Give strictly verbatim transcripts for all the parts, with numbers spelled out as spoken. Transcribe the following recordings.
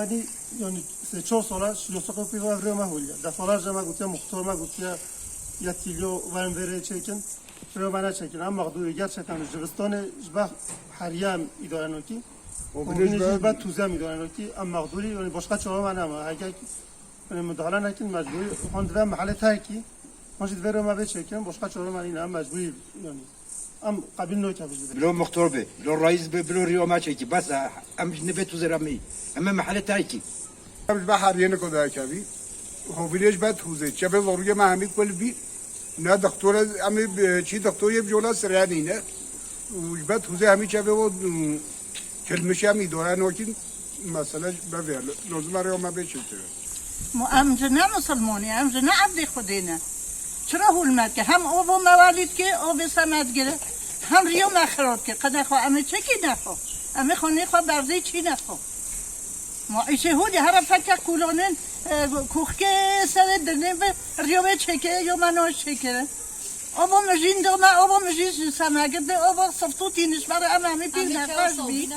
Hadi, yani, se çar sala şilosa kopî ve rê me holiye. Defalarca me gotiye, muxtar me gotiye, ya tîlyo verin vê rê çekin. Rê me neçekin. Em mexdûrî gerçekten zivistonê ji ber heriye em îdare nokî. O Û bile ji ber tûze em îdare nokî. Em mexdûrî, yani, başka çare me nema. Heke, yani, müdahale nekin, mecbûrî. Hon dive mehelê terkî. Hon jî dive rê me vê çekin, başka çare me nîne. Em mecbûrî, yani. Em qebîl noke bijî. Bilo muxtor be, bilo reis be, bilo riyo me çekî. Bes e, em ji nivê tu zêre me. Em ê mehelê terkî. Em ji ber heriyê niko derkevî. Hovilê ji ber tûzê. Çevê zorûyê me hemî kul bî. Ne dixtore, em ê bi, çî dixtorê bi jola sirê nîne. Û ji ber tûzê hemî çevê o, û, kilmişê em îdare nokin. Mesele ji ber vê. Lozim e rêya me bê çêtir. Mo em ji ne musulmonî, em ji ne evdê Xwedê ne. Çira hûl me dike? Hem ovo me welî dike, ovê se me digire, hem riyo me xirab dike. Qede xwe em ê çekî nexwe. Em ê xwe nêxwe berzê çî nexwe. Ma îşê hûlî here feke kûlonên, e, kuxkê serê dinê bi riyo wê çêkire, yo me noş çêkire. Ovo mijîn dixme, ovo mijîn ji se me girde, ovo siftû tîniş bere em hemî pîl nexweş bî.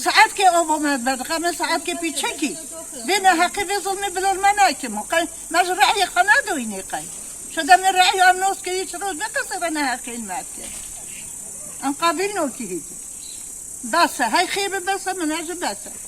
Saetkê ovo me berdixeme, saetkê pî çekî. Vê neheqê vê zilmê bilor me naykim. Qey me ji reyê xwe nedoyînê qey. Şede me reyê em nos kirî çi roz be qesê ve neheqên me dike. Em qabil nokî hêdî. Bes e, hey xê bi bes e, min e ji bes e.